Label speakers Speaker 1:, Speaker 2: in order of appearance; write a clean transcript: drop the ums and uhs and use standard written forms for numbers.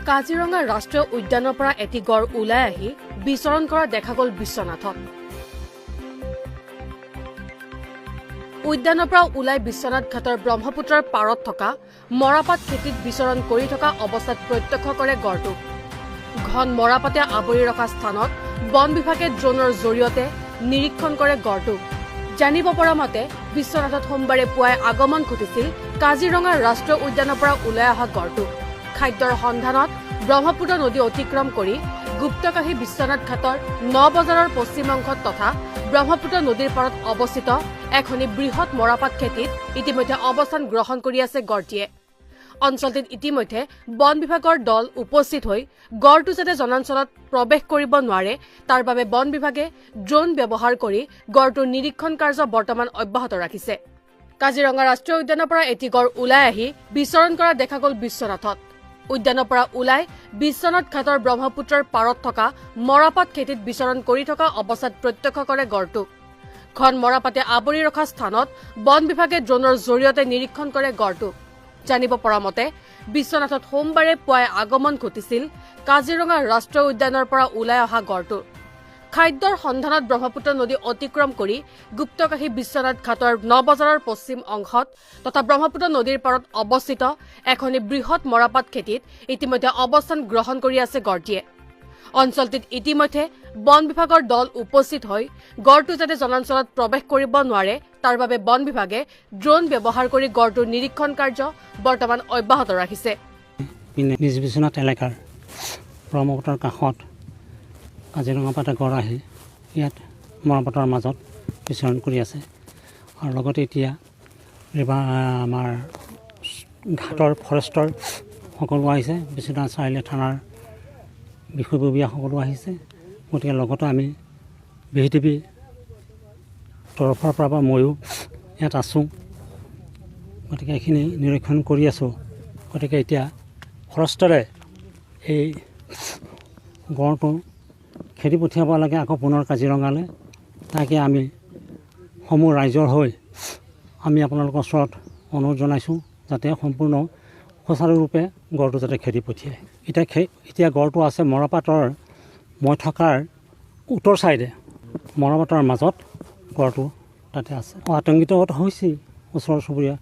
Speaker 1: কাজিৰঙা ৰাষ্ট্ৰীয় উদ্যানৰ পৰা এটি গড় ওলাই আহি বিচৰণ কৰা দেখা গ'ল বিশ্বনাথত। উদ্যানৰ পৰা ওলাই বিশ্বনাথ ঘাটৰ ব্ৰহ্মপুত্ৰৰ পাৰত থকা মৰাপাট খেতিত বিচৰণ কৰি থকা অৱস্থাত প্ৰত্যক্ষ কৰে গড়টোক। ঘন মৰাপাতে আৱৰি ৰখা স্থানত বন বিভাগে ড্ৰোনৰ জৰিয়তে নিৰীক্ষণ কৰে গড়টোক। জানিব পৰা মতে বিশ্বনাথত সোমবাৰে পুৱাই আগমন ঘটিছিল কাজিৰঙা ৰাষ্ট্ৰীয় উদ্যানৰ পৰা ওলাই অহা গড়টো। খাদ্যৰ সন্ধানত ব্ৰহ্মপুত্ৰ নদী অতিক্ৰম কৰি গুপ্তকাশী বিশ্বনাথ ঘাটৰ ন বজাৰৰ পশ্চিম অংশত তথা ব্ৰহ্মপুত্ৰ নদীৰ পাৰত অৱস্থিত এখনি বৃহৎ মৰাপাট খেতিত ইতিমধ্যে অৱস্থান গ্ৰহণ কৰি আছে গড়টিয়ে। অঞ্চলটিত ইতিমধ্যে বন বিভাগৰ দল উপস্থিত হৈ গড়টো যাতে জনাঞ্চলত প্ৰৱেশ কৰিব নোৱাৰে তাৰ বাবে বন বিভাগে ড্ৰোন ব্যৱহাৰ কৰি গড়টোৰ নিৰীক্ষণ কাৰ্য বৰ্তমান অব্যাহত ৰাখিছে। কাজিৰঙা ৰাষ্ট্ৰীয় উদ্যানৰ পৰা এটি গড় ওলাই আহি বিচৰণ কৰা দেখা গ'ল বিশ্বনাথত। উদ্যানৰ পৰা ওলাই বিশ্বনাথ ঘাটৰ ব্ৰহ্মপুত্ৰৰ পাৰত থকা মৰাপাট খেতিত বিচৰণ কৰি থকা অৱস্থাত প্ৰত্যক্ষ কৰে গড়টোক। ঘন মৰাপাতে আৱৰি ৰখা স্থানত বন বিভাগে ড্ৰোনৰ জৰিয়তে নিৰীক্ষণ কৰে গড়টোক। জানিব পৰা মতে বিশ্বনাথত সোমবাৰে পুৱাই আগমন ঘটিছিল কাজিৰঙা ৰাষ্ট্ৰীয় উদ্যানৰ পৰা ওলাই অহা গড়টোৰ। খাদ্যৰ সন্ধানত ব্ৰহ্মপুত্ৰ নদী অতিক্ৰম কৰি গুপ্তকাশী বিশ্বনাথ ঘাটৰ ন বজাৰৰ পশ্চিম অংশত তথা ব্ৰহ্মপুত্ৰ নদীৰ পাৰত অৱস্থিত এখনি বৃহৎ মৰাপাট খেতিত ইতিমধ্যে অৱস্থান গ্ৰহণ কৰি আছে গড়টিয়ে। অঞ্চলটিত ইতিমধ্যে বন বিভাগৰ দল উপস্থিত হৈ গড়টো যাতে জনাঞ্চলত প্ৰৱেশ কৰিব নোৱাৰে তাৰ বাবে বন বিভাগে ড্ৰোন ব্যৱহাৰ কৰি গড়টোৰ নিৰীক্ষণ কাৰ্য বৰ্তমান অব্যাহত ৰাখিছে।
Speaker 2: নিজ বিশ্বনাথ এলেকাৰ ব্ৰহ্মপুত্ৰৰ কাষত কাজিৰঙা পাতে গড় আহি ইয়াত মৰাপাটৰ মাজত বিচৰণ কৰি আছে। আৰু লগতে এতিয়া আমাৰ ঘাটৰ ফৰেষ্টৰ সকলো আহিছে, বিশ্বনাথ চাৰিআলি থানাৰ বিষয়ববীয়া সকলো আহিছে। গতিকে লগতে আমি বি টি পি তৰফৰ পৰা বা ময়ো ইয়াত আছোঁ, গতিকে এইখিনি নিৰীক্ষণ কৰি আছোঁ। গতিকে এতিয়া ফৰেষ্টৰে এই গড়টো খেদি পঠিয়াব লাগে আকৌ পুনৰ কাজিৰঙালৈ। তাকে আমি সমূহ ৰাইজৰ হৈ আমি আপোনালোকৰ ওচৰত অনুৰোধ জনাইছোঁ যাতে সম্পূৰ্ণ সুচাৰুৰূপে গড়টো যাতে খেদি পঠিয়ায়। এতিয়া গড়টো আছে মৰাপাটৰ, মই থকাৰ উত্তৰ ছাইডে মৰাপাটৰ মাজত গড়টো তাতে আছে। আতংকিত হৈছেই ওচৰ চুবুৰীয়া।